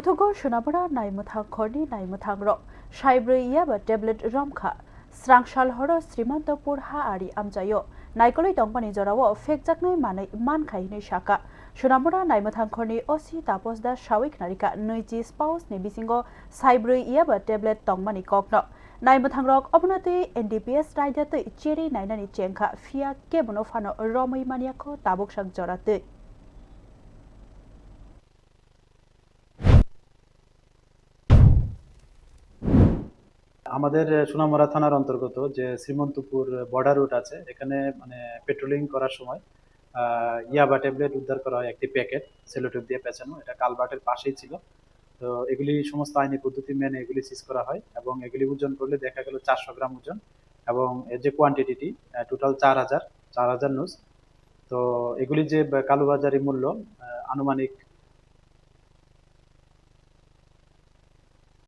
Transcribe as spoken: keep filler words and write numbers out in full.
Tugo Sonamura naimwthang khorni naimwthangrok saibrwi yaba tablet romkha. Srangsal horo Srimantopur ha ari amchaio naikolwi tongmani jorao phekjaknai manwi mankha hinwi saka. Sonamura naimwthang khorni O C Tapos Das sawi khnarikha nwichi spouse ni bisingo saibrwi yaba tablet tongmani kokno. Naimwthangrok obono twi N D P S raida twi cherwi nainani chengkha, phiya kebono phano romwi manyakho tabuksak jora twi. আমাদের সোনামুড়া থানার অন্তর্গত যে Srimantapur border road আছে, এখানে মানে পেট্রোলিং করার সময় আহ, ইয়াবা ট্যাবলেট উদ্ধার করা হয়, একটি প্যাকেট সেলোটেপ দিয়ে পেঁচানো। এটা কালভার্টের পাশেই ছিল। তো এগুলি সমস্ত আইনি পদ্ধতি মেনে এগুলি সিজ করা হয় এবং এগুলি ওজন করলে দেখা গেল চারশো গ্রাম ওজন এবং এর যে কোয়ান্টিটি, টোটাল চার হাজার, চার হাজার নুজ। তো এগুলি যে ব-, কালোবাজারি মূল্য আহ, আনুমানিক